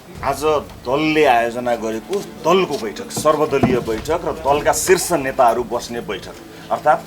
आज दलले आयोजना गरेको दलको बैठक, सर्वदलीय बैठक र दलका शीर्ष नेताहरू बस्ने बैठक, अर्थात्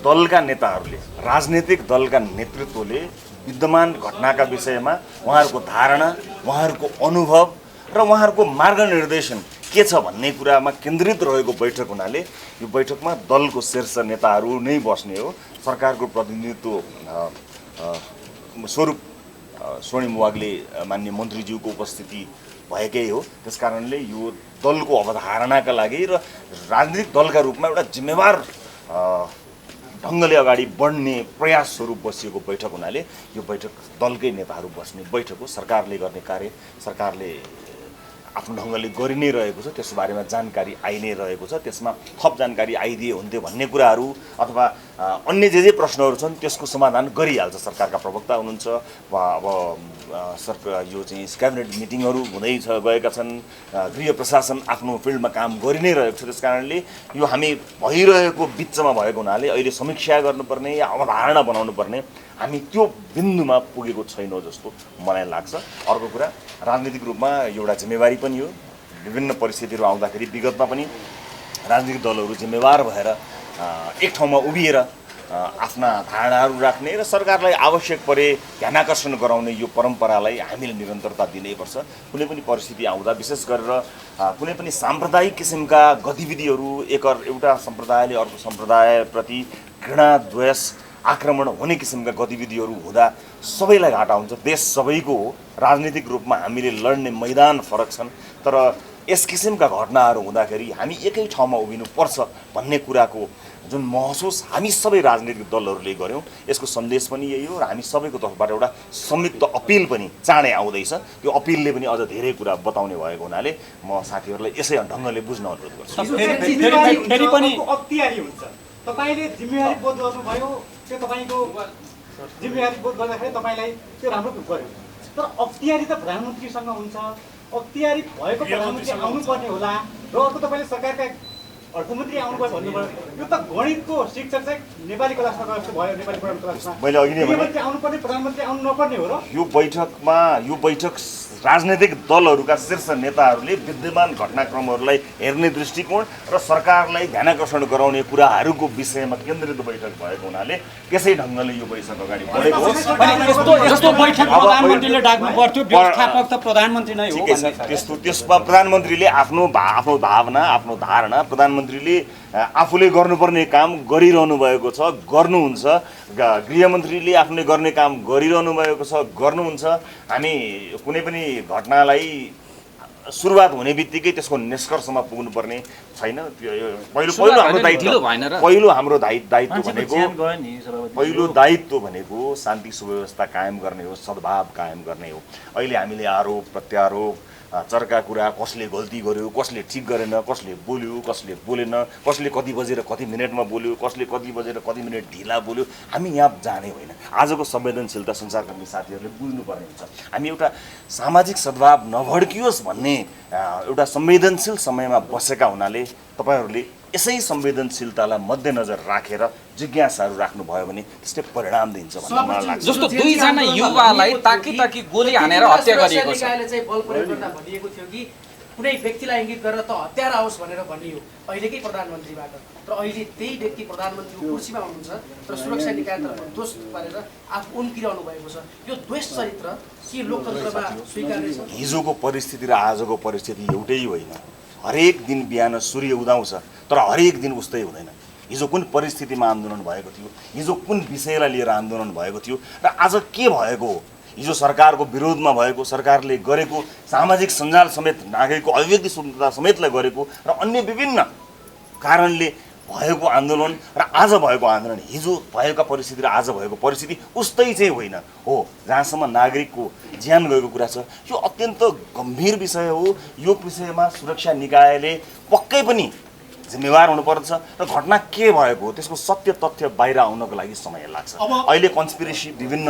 दलका नेताहरूले, राजनीतिक दलका नेतृत्वले विद्यमान घटनाका विषयमा उहाँहरूको धारणा, उहाँहरूको अनुभव र उहाँहरूको मार्गनिर्देशन के छ भन्ने कुरामा केन्द्रित रहेको बैठक हुनाले यो बैठकमा दलको शीर्ष नेताहरू नै बस्ने हो। सरकारको प्रतिनिधित्व स्वरूप स्वर्णिम वाग्ले मान्य मन्त्रीज्यूको उपस्थिति भएकै हो। त्यसकारणले यो दलको अवधारणाका लागि र राजनीतिक दलका रूपमा एउटा जिम्मेवार ढङ्गले अगाडि बढ्ने प्रयास स्वरूप बसिएको बैठक हुनाले यो बैठक दलकै नेताहरू बस्ने बैठक हो। सरकारले गर्ने कार्य सरकारले आफ्नो ढङ्गले गरि नै रहेको छ, त्यसबारेमा जानकारी आइ नै रहेको छ। त्यसमा थप जानकारी आइदिए हुन्थ्यो भन्ने कुराहरू अथवा अन्य जे प्रश्नहरू छन् त्यसको समाधान गरिहाल्छ। सरकारका प्रवक्ता हुनुहुन्छ, अब सरकार यो चाहिँ क्याबिनेट मिटिङहरू हुँदै गएका छन्, गृह प्रशासन आफ्नो फिल्डमा काम गरि नै रहेको छ। त्यसकारणले यो हामी भइरहेको बिचमा भएको हुनाले अहिले समीक्षा गर्नुपर्ने या अवधारणा बनाउनु पर्ने हामी त्यो बिन्दुमा पुगेको छैनौँ जस्तो मलाई लाग्छ। अर्को कुरा राजनीतिक रूपमा एउटा जिम्मेवारी पनि हो। विभिन्न परिस्थितिहरू आउँदाखेरि विगतमा पनि राजनीतिक दलहरू जिम्मेवार भएर एक ठाउँमा उभिएर आफ्ना धारणाहरू राख्ने र सरकारलाई आवश्यक परे ध्यानाकर्षण गराउने यो परम्परालाई हामीले निरन्तरता दिनैपर्छ। कुनै पनि परिस्थिति आउँदा विशेष गरेर कुनै पनि साम्प्रदायिक किसिमका गतिविधिहरू एउटा सम्प्रदायले अर्को सम्प्रदायप्रति घृणा, द्वेष, आक्रमण हुने किसिमका गतिविधिहरू हुँदा सबैलाई घाटा हुन्छ। देश सबैको हो। राजनीतिक रूपमा हामीले लड्ने मैदान फरक छन्, तर यस किसिमका घटनाहरू हुँदाखेरि हामी एकै ठाउँमा उभिनुपर्छ भन्ने कुराको जुन महसुस हामी सबै राजनीतिक दलहरूले गऱ्यौँ, यसको सन्देश पनि यही हो र हामी सबैको तर्फबाट एउटा संयुक्त अपिल पनि चाँडै आउँदैछ। त्यो अपिलले पनि अझ धेरै कुरा बताउने भएको हुनाले म साथीहरूलाई यसै ढङ्गले बुझ्न अनुरोध गर्छु। तपाईले जिम्मेवारी बोध गर्नुभयो, त्यो तपाईको जिम्मेवारी बोध गर्दाखेरि तपाईलाई त्यो राम्रो गर्यो। तर अख्तियारी त प्रधानमन्त्रीसँग हुन्छ, अख्तियारी भएको प्रधानमन्त्री आउनुपर्ने होला र अर्को तपाईँले सरकारका अर्थमन्त्री आउनुभयो भन्नुभयो। यो त गणितको शिक्षक चाहिँ नेपाली क्लासमा जस्तो भयो, नेपाली पढाउने क्लासमा मैले अघि नै भने आउनुपर्ने प्रधानमन्त्री आउनु नपर्ने हो र यो बैठक राजनीतिक दलहरूका शीर्ष नेताहरूले विद्यमान घटनाक्रमहरूलाई हेर्ने दृष्टिकोण र सरकारलाई ध्यानाकर्षण गराउने कुराहरूको विषयमा केन्द्रित बैठक भएको हुनाले त्यसै ढङ्गले यो बैठक अगाडि बढेको हो। जस्तो बैठक प्रधानमन्त्रीले डाक्नु पर्थ्यो, व्यवस्थापक त प्रधानमन्त्री नै हो। त्यसमा प्रधानमन्त्रीले आफ्नो भावना, आफ्नो धारणा प्रधानमन्त्रीले आफूले गर्नुपर्ने काम गरिरहनु भएको छ, गर्नुहुन्छ। गृहमन्त्रीले आफूले गर्ने काम गरिरहनु भएको छ, गर्नुहुन्छ। हामी कुनै पनि घटनालाई सुरुवात हुने बित्तिकै त्यसको निष्कर्षमा पुग्नुपर्ने छैन। पहिलो हाम्रो दायित्व भनेको शान्ति सुव्यवस्था कायम गर्ने हो, सद्भाव कायम गर्ने हो। अहिले हामीले आरोप प्रत्यारोप, चर्का कुरा, कसले गल्ती गर्यो, कसले ठिक गरेन, कसले बोल्यो, कसले बोलेन, कसले कति बजेर कति मिनटमा बोल्यो, कसले कति बजेर कति मिनट ढिला बोल्यो, हामी यहाँ जाने होइन। आजको संवेदनशीलता संसारकर्मी साथीहरूले बुझ्नुपर्ने हुन्छ। हामी एउटा सामाजिक सद्भाव नभड्कियोस् भन्ने एउटा संवेदनशील समयमा बसेका हुनाले तपाईहरूले यसै संवेदनशीलतालाई मध्यनजर राखेर जिज्ञासाहरू राख्नुभयो भने त्यसले परिणाम दिन्छ भन्ने मलाई लाग्छ। जस्तो दुईजना युवालाई ताकी गोली हानेर हत्या गरिएको छ। चाहिँ बल प्रयोग गर्दा भनिएको थियो कि कुनै व्यक्तिलाई इङ्गित गरेर त हत्यारा आओस् भनेर भनियो अहिलेकै प्रधानमन्त्रीबाट। र अहिले त्यही व्यक्ति प्रधानमन्त्रीको कुर्सीमा हुनुहुन्छ तर सुरक्षा निकायतर्फ दोष पारेर आफू उम्किरहनु भएको छ। यो द्वेष चरित्र के लोकतन्त्रमा स्वीकार्य छ? हिजोको परिस्थिति र आजको परिस्थिति एउटै होइन। हरेक दिन बिहान सूर्य उदाउँछ तर हरेक दिन उस्तै हुँदैन। हिजो कुन परिस्थितिमा आन्दोलन भएको थियो, हिजो कुन विषयलाई लिएर आन्दोलन भएको थियो र आज के भएको हो। हिजो सरकारको विरोधमा भएको, सरकारले गरेको सामाजिक सञ्जाल समेत नागरिकको अभिव्यक्ति स्वतन्त्रता समेतलाई गरेको र अन्य विभिन्न कारणले भएको आन्दोलन र आज भएको आन्दोलन, हिजो भएका परिस्थिति र आज भएको परिस्थिति उस्तै चाहिँ होइन हो। जहाँसम्म नागरिकको ज्यान गएको कुरा छ यो अत्यन्त गम्भीर विषय हो। यो विषयमा सुरक्षा निकायले पक्कै पनि जिम्मेवार हुनुपर्छ र घटना के भएको हो त्यसको सत्य तथ्य बाहिर आउनको लागि समय लाग्छ। अहिले कन्स्पिरेसी विभिन्न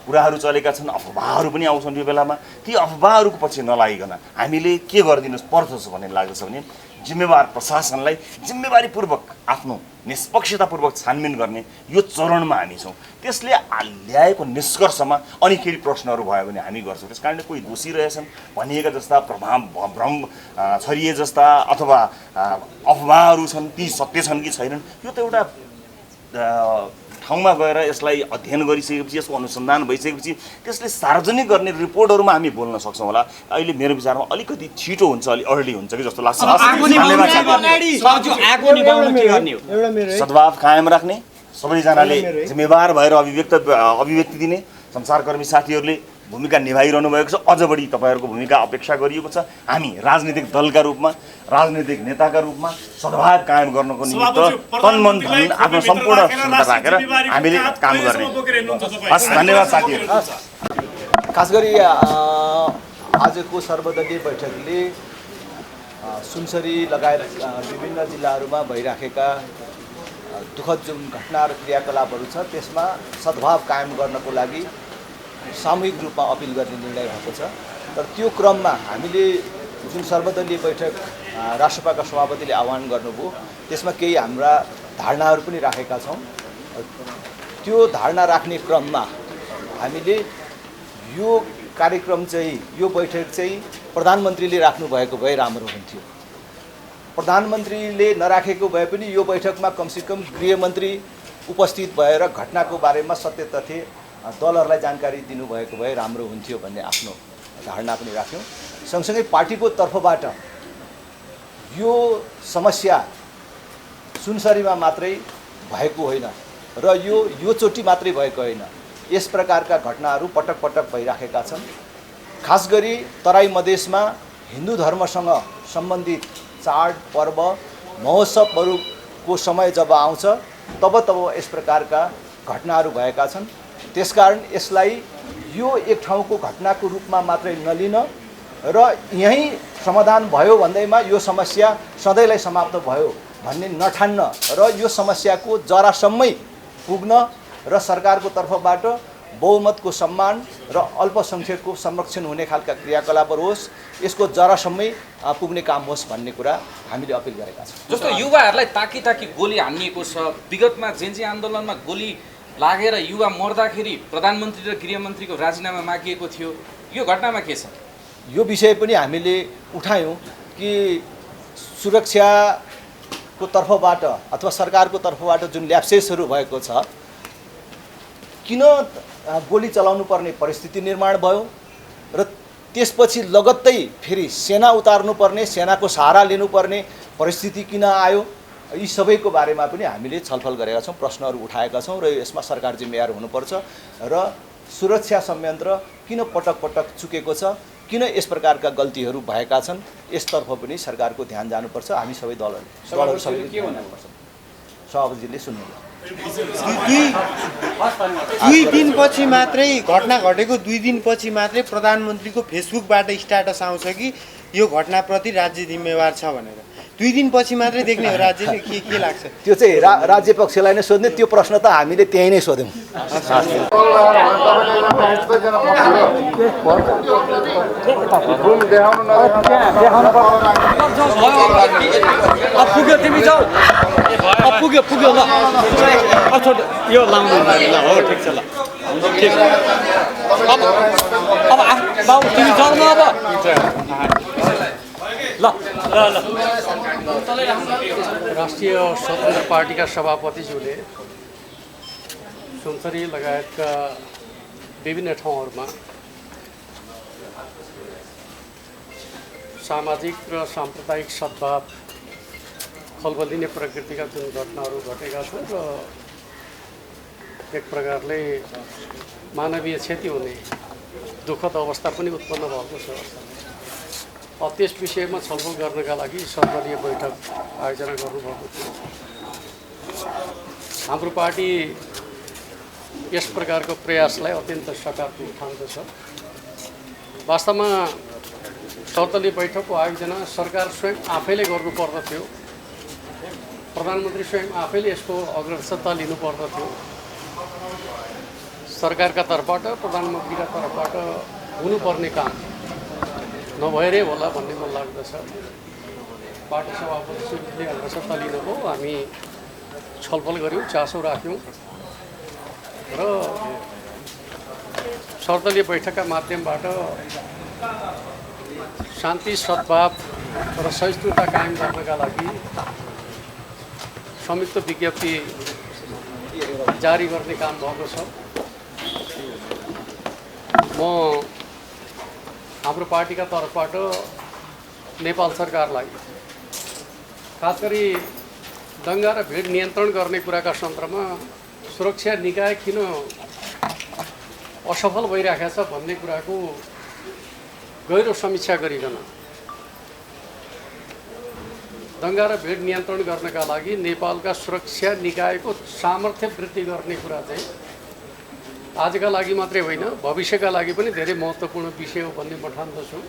कुराहरू चलेका छन्, अफवाहहरू पनि आउँछन् यो बेलामा। ती अफवाहहरूको पछि नलागिकन हामीले के गरिदिनु पर्छ भन्ने लाग्दछ भने जिम्मेवार प्रशासनलाई जिम्मेवारीपूर्वक आफ्नो निष्पक्षतापूर्वक छानबिन गर्ने यो चरणमा हामी छौँ। त्यसले ल्याएको निष्कर्षमा अनिखेरि प्रश्नहरू भयो भने हामी गर्छौँ। त्यस कारणले कोही दोषी रहेछन् भनिएका जस्ता भ्रम छरिए जस्ता अथवा अफवाहहरू छन् ती सत्य छन् कि छैनन् यो त एउटा ठाउँमा गएर यसलाई अध्ययन गरिसकेपछि यसको अनुसन्धान भइसकेपछि त्यसले सार्वजनिक गर्ने रिपोर्टहरूमा हामी बोल्न सक्छौँ होला। अहिले मेरो विचारमा अलिकति छिटो हुन्छ, अलि अर्ली हुन्छ कि जस्तो लाग्छ। सद्भाव कायम राख्ने, सबैजनाले जिम्मेवार भएर अभिव्यक्ति दिने संसारकर्मी साथीहरूले भूमिका निभाइरहनु भएको छ। अझ बढी तपाईँहरूको भूमिका अपेक्षा गरिएको छ। हामी राजनीतिक दलका रूपमा, राजनीतिक नेताका रूपमा सद्भाव कायम गर्नको निमित्त तन मन धन आफ्नो सम्पूर्ण क्षमता राखेर हामीले काम गर्ने। हस्, धन्यवाद साथीहरू। खास गरी आजको सर्वदलीय बैठकले सुनसरी लगायत विभिन्न जिल्लाहरूमा भइराखेका दुःखद जुन घटना र क्रियाकलापहरू छ त्यसमा सद्भाव कायम गर्नको लागि सामूहिक रूपमा अपिल गर्ने निर्णय भएको छ। तर त्यो क्रममा हामीले जुन सर्वदलीय बैठक राष्ट्रसभाका सभापतिले आह्वान गर्नुभयो त्यसमा केही हाम्रा धारणाहरू पनि राखेका छौँ। त्यो धारणा राख्ने क्रममा हामीले यो कार्यक्रम चाहिँ, यो बैठक चाहिँ प्रधानमन्त्रीले राख्नुभएको भए राम्रो हुन्थ्यो। प्रधानमन्त्रीले नराखेको भए पनि यो बैठकमा कमसेकम गृहमन्त्री उपस्थित भएर घटनाको बारेमा सत्य तथ्य दलहरूलाई जानकारी दिनुभएको भए राम्रो हुन्थ्यो भन्ने आफ्नो धारणा पनि राख्यौँ। सँगसँगै पार्टीको तर्फबाट यो समस्या सुनसरीमा मात्रै भएको होइन र यो चोटि मात्रै भएको होइन। यस प्रकारका घटनाहरू पटक पटक भइराखेका छन्। खास गरी तराई मधेसमा हिन्दू धर्मसँग सम्बन्धित चाड पर्व महोत्सवहरूको समय जब आउँछ तब यस प्रकारका घटनाहरू भएका छन्। त्यसकारण यसलाई यो एक ठाउँको घटनाको रूपमा मात्रै नलिन र यहीँ समाधान भयो भन्दैमा यो समस्या सधैँलाई समाप्त भयो भन्ने नठान्न र यो समस्याको जरासम्मै पुग्न र सरकारको तर्फबाट बहुमतको सम्मान र अल्पसङ्ख्यकको संरक्षण हुने खालका क्रियाकलापहरू होस्, यसको जरासम्मै पुग्ने काम होस् भन्ने कुरा हामीले अपिल गरेका छौँ। जस्तो युवाहरूलाई ताकी ताकी गोली हानिएको छ, विगतमा जेन्जी आन्दोलनमा गोली लागेर युवा मर्दाखेरि प्रधानमन्त्री र गृहमन्त्रीको राजीनामा मागिएको थियो, यो घटनामा के छ? यो विषय पनि हामीले उठायौँ कि सुरक्षाको तर्फबाट अथवा सरकारको तर्फबाट जुन ल्याप्सेसहरू भएको छ, किन गोली चलाउनु पर्ने परिस्थिति निर्माण भयो र त्यसपछि लगत्तै फेरि सेना उतार्नुपर्ने, सेनाको सहारा लिनुपर्ने परिस्थिति किन आयो, यी सबैको बारेमा पनि हामीले छलफल गरेका छौँ, प्रश्नहरू उठाएका छौँ र यसमा सरकार जिम्मेवार हुनुपर्छ र सुरक्षा संयन्त्र किन पटक पटक चुकेको छ, किन यस प्रकारका गल्तीहरू भएका छन्, यसतर्फ पनि सरकारको ध्यान जानुपर्छ। हामी सबै दलहरू सभापतिले सुन्नुभयो। 2 दिनपछि मात्रै घटना घटेको 2 दिनपछि मात्रै प्रधानमन्त्रीको फेसबुकबाट स्ट्याटस आउँछ कि यो घटनाप्रति राज्य जिम्मेवार छ भनेर। 2 दिनपछि मात्रै देख्ने हो राज्यले, के लाग्छ? त्यो चाहिँ राज्य पक्षलाई नै सोध्ने, त्यो प्रश्न त हामीले त्यहीँ नै सोध्यौँ। पुग्यो ल यो लाउनु ल, हो ठिक छ ल, ठिक अब बाबु तिमी जाउँ अब ल ल ल। राष्ट्रिय स्वतन्त्र पार्टीका सभापतिज्यूले सुनसरी लगायतका विभिन्न ठाउँहरूमा सामाजिक र साम्प्रदायिक सद्भाव खलबलिने प्रकृतिका जुन घटनाहरू घटेका छन् र एक प्रकारले मानवीय क्षति हुने दुःखद अवस्था पनि उत्पन्न भएको छ। त्यस विषयमा छलफल गर्नका लागि सर्वदलीय बैठक आयोजना गर्नुभएको थियो। हाम्रो पार्टी यस प्रकारको प्रयासलाई अत्यन्त सकारात्मक ठान्दछ। वास्तवमा सर्वदलीय बैठकको आयोजना सरकार स्वयं आफैले गर्नुपर्दथ्यो, प्रधानमन्त्री स्वयं आफैले यसको अग्रसरता लिनुपर्दथ्यो। सरकारका तर्फबाट, प्रधानमन्त्रीका तर्फबाट हुनुपर्ने काम नभएरै होला भन्ने मलाई लाग्दछ। पार्टी सभापति श्री विजय प्रसाद लिनुभयो, हामी छलफल गऱ्यौँ, चासो राख्यौँ र सर्वदलीय बैठकका माध्यमबाट शान्ति सद्भाव र सहिष्णुता कायम गर्नका लागि संयुक्त विज्ञप्ति जारी गर्ने काम भएको छ। म हाम्रो पार्टीका तर्फबाट नेपाल सरकारलाई खास गरी दङ्गा र भिड नियन्त्रण गर्ने कुराका सन्दर्भमा सुरक्षा निकाय किन असफल भइरहेको छ भन्ने कुराको गहिरो समीक्षा गरिकन दङ्गा र भिड नियन्त्रण गर्नका लागि नेपालका सुरक्षा निकायको सामर्थ्य वृद्धि गर्ने कुरा चाहिँ आजका लागि मात्रै होइन, भविष्यका लागि पनि धेरै महत्त्वपूर्ण विषय हो भन्ने म ठान्दछु।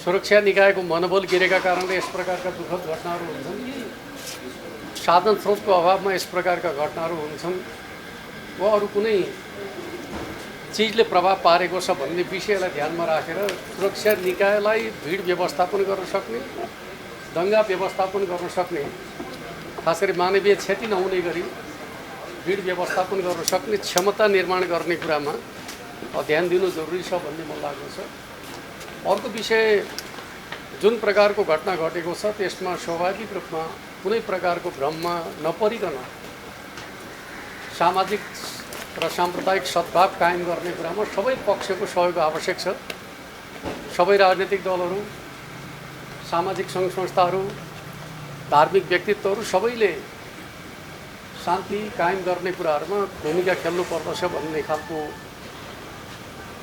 सुरक्षा निकायको मनोबल गिरेका कारणले यस प्रकारका दुःखद घटनाहरू हुन्छन् कि साधन स्रोतको अभावमा यस प्रकारका घटनाहरू हुन्छन् वा अरू कुनै चिजले प्रभाव पारेको छ भन्ने विषयलाई ध्यानमा राखेर सुरक्षा निकायलाई भिड व्यवस्थापन गर्न सक्ने, दङ्गा व्यवस्थापन गर्न सक्ने, खास गरी मानवीय क्षति नहुने गरी भिड व्यवस्थापन गर्न सक्ने क्षमता निर्माण गर्ने कुरामा ध्यान दिनु जरुरी छ भन्ने मलाई लाग्दछ। अर्को विषय, जुन प्रकारको घटना घटेको छ त्यसमा स्वाभाविक रूपमा कुनै प्रकारको भ्रममा नपरिकन सामाजिक र साम्प्रदायिक सद्भाव कायम गर्ने कुरामा सबै पक्षको सहयोग आवश्यक छ। सबै राजनीतिक दलहरू, सामाजिक सङ्घ संस्थाहरू, धार्मिक व्यक्तित्वहरू सबैले शान्ति कायम गर्ने कुराहरूमा भूमिका खेल्नु पर्दछ भन्ने खालको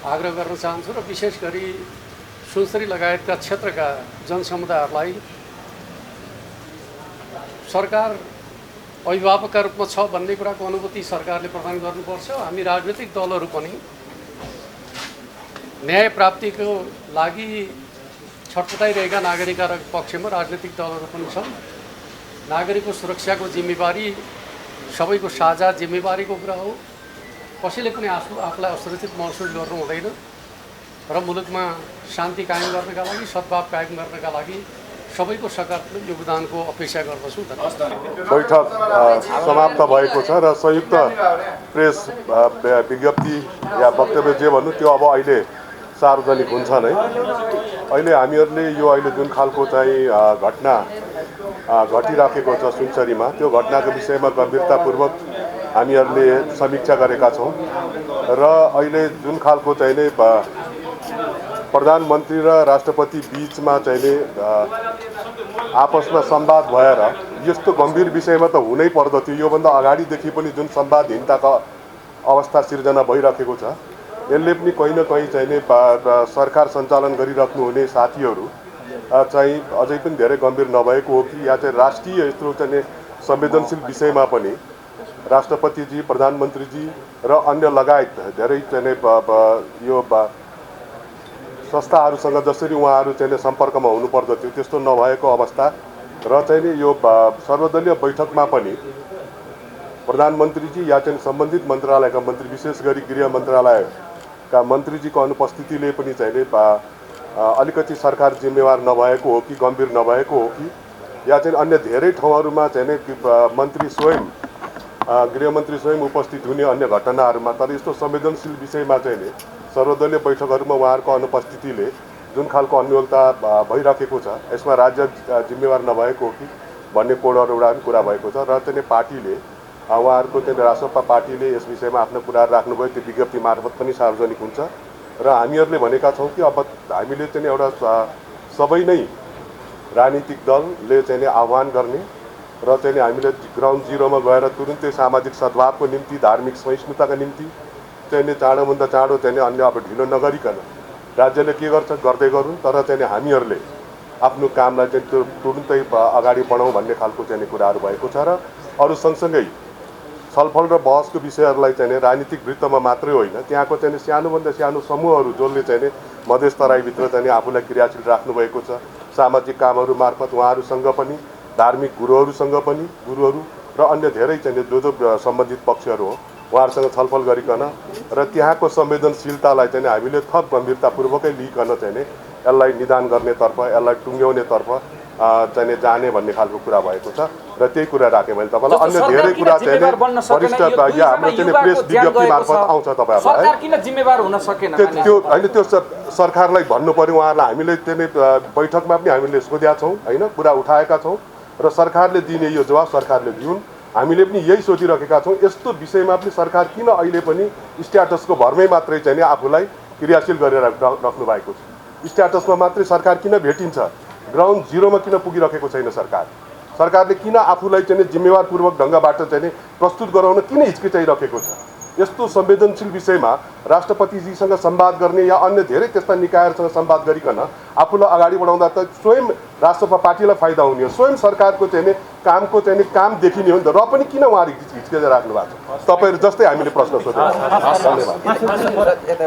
आग्रह गर्न चाहन्छु र विशेष गरी सुनसरी लगायतका क्षेत्रका जनसमुदायहरूलाई सरकार अभिभावकका रूपमा छ भन्ने कुराको अनुभूति सरकारले प्रदान गर्नुपर्छ। हामी राजनीतिक दलहरू पनि न्याय प्राप्तिको लागि छटपटाइरहेका नागरिकहरूको पक्षमा राजनीतिक दलहरू पनि छन्। नागरिकको सुरक्षाको जिम्मेवारी सबैको साझा जिम्मेवारीको कुरा हो। कसैले पनि आफूलाई असुरक्षित महसुस गर्नु हुँदैन र मुलुकमा शान्ति कायम गर्नका लागि, सद्भाव कायम गर्नका लागि सबैको सकारात्मक योगदानको अपेक्षा गर्दछु। बैठक समाप्त भएको छ र संयुक्त प्रेस विज्ञप्ति या वक्तव्य जे भन्नु त्यो अब अहिले सार्वजनिक हुन्छ नै। अहिले हामीहरूले यो अहिले जुन खालको चाहिँ घटना घटिराखेको छ सुनसरीमा, त्यो घटनाको विषयमा गम्भीरतापूर्वक हामीहरूले समीक्षा गरेका छौँ र अहिले जुन खालको चाहिँ नि प्रधानमन्त्री र राष्ट्रपति बीचमा चाहिँ आपसमा संवाद भएर यस्तो गम्भीर विषयमा त हुनै पर्दथ्यो। योभन्दा अगाडिदेखि पनि जुन संवादहीनताको अवस्था सिर्जना भइराखेको छ, यसले पनि कहीँ न कहीँ चाहिँ सरकार सञ्चालन गरिराख्नु हुने साथीहरू चाहिँ अझै पनि धेरै गम्भीर नभएको हो कि या चाहिँ राष्ट्रिय यत्रो चाहिँ संवेदनशील विषयमा पनि राष्ट्रपतिजी, प्रधानमन्त्रीजी र अन्य लगायत धेरै चाहिँ यो संस्थाहरूसँग जसरी उहाँहरू चाहिँ सम्पर्कमा हुनुपर्दथ्यो त्यस्तो नभएको अवस्था र चाहिँ नि यो सर्वदलीय बैठकमा पनि प्रधानमन्त्रीजी या चाहिँ सम्बन्धित मन्त्रालयका मन्त्री, विशेष गरी गृह मन्त्रालयका मन्त्रीजीको अनुपस्थितिले पनि चाहिँ अलिकति सरकार जिम्मेवार नभएको हो कि गम्भीर नभएको हो कि या चाहिँ अन्य धेरै ठाउँहरूमा चाहिँ मन्त्री स्वयं, गृहमन्त्री स्वयं उपस्थित हुने अन्य घटनाहरूमा, तर यस्तो संवेदनशील विषयमा चाहिँ सर्वदलीय बैठकहरूमा उहाँहरूको अनुपस्थितिले जुन खालको अन्योलता भइराखेको छ, यसमा राज्य जिम्मेवार नभएको हो कि भन्ने एउटा कुरा भएको छ र चाहिँ पार्टीले उहाँहरूको चाहिँ राष्ट्रपा पार्टीले यस विषयमा आफ्नो कुराहरू राख्नुभयो। त्यो विज्ञप्ति मार्फत पनि सार्वजनिक हुन्छ र हामीहरूले भनेका छौँ कि अब हामीले चाहिँ एउटा सबै नै राजनीतिक दलले चाहिँ आह्वान गर्ने र चाहिँ हामीले ग्राउन्ड जिरोमा गएर तुरुन्तै सामाजिक सद्भावको निम्ति, धार्मिक सहिष्णुताका निम्ति चाहिँ चाँडोभन्दा चाँडो चाहिँ अन्य अब ढिलो नगरिकन राज्यले के गर्छ गर्दै गरौँ, तर चाहिँ हामीहरूले आफ्नो कामलाई चाहिँ त्यो तुरुन्तै अगाडि बढाउँ भन्ने खालको चाहिँ कुराहरू भएको छ र अरू सँगसँगै छलफल र बहसको विषयहरूलाई चाहिँ राजनीतिक वृत्तमा मात्रै होइन, त्यहाँको चाहिँ सानोभन्दा सानो समूहहरू जसले चाहिँ मधेस तराईभित्र चाहिँ आफूलाई क्रियाशील राख्नुभएको छ, सामाजिक कामहरू मार्फत उहाँहरूसँग पनि, धार्मिक गुरुहरूसँग पनि, गुरुहरू र अन्य धेरै चाहिँ जो सम्बन्धित पक्षहरू हो उहाँहरूसँग छलफल गरिकन र त्यहाँको संवेदनशीलतालाई चाहिँ हामीले थप गम्भीरतापूर्वकै लिइकन चाहिँ यसलाई निदान गर्नेतर्फ यसलाई टुङ्ग्याउनेतर्फ चाहिँ जाने भन्ने खालको कुरा भएको छ र त्यही कुरा राखेँ मैले तपाईँलाई। अन्य धेरै कुरा चाहिँ वरिष्ठ या हाम्रो चाहिँ प्रेस विज्ञप्ति मार्फत आउँछ तपाईँहरूलाई सरकार किन जिम्मेवार हुन सकेन? त्यो होइन, त्यो सरकारलाई भन्नु पर्यो। उहाँहरूलाई हामीले चाहिँ बैठकमा पनि हामीले सोधेका छौँ होइन, कुरा उठाएका छौँ र सरकारले दिने यो जवाब सरकारले दिउन्। हामीले पनि यही सोधिरहेका छौँ, यस्तो विषयमा पनि सरकार किन अहिले पनि स्ट्याटसको भरमै मात्रै चाहिँ नि आफूलाई क्रियाशील गरेर राख्नु भएको छ। स्ट्याटसमा मात्रै सरकार किन भेटिन्छ, ग्राउन्ड जिरोमा किन पुगिरहेको छैन सरकारले किन आफूलाई चाहिँ जिम्मेवारपूर्वक ढङ्गबाट चाहिँ प्रस्तुत गराउन किन हिचकिचाइरहेको छ? यस्तो संवेदनशील विषयमा राष्ट्रपतिजीसँग संवाद गर्ने या अन्य धेरै त्यस्ता निकायहरूसँग संवाद गरिकन आफूलाई अगाडि बढाउँदा त स्वयं राष्ट्रपति पार्टीलाई फाइदा हुने हो, स्वयं सरकारको चाहिँ कामको चाहिँ काम देखिने हो नि त। र पनि किन उहाँहरू हिचकिचाइ राख्नु भएको छ? तपाईँहरू जस्तै हामीले प्रश्न सोध्यौँ। धन्यवाद।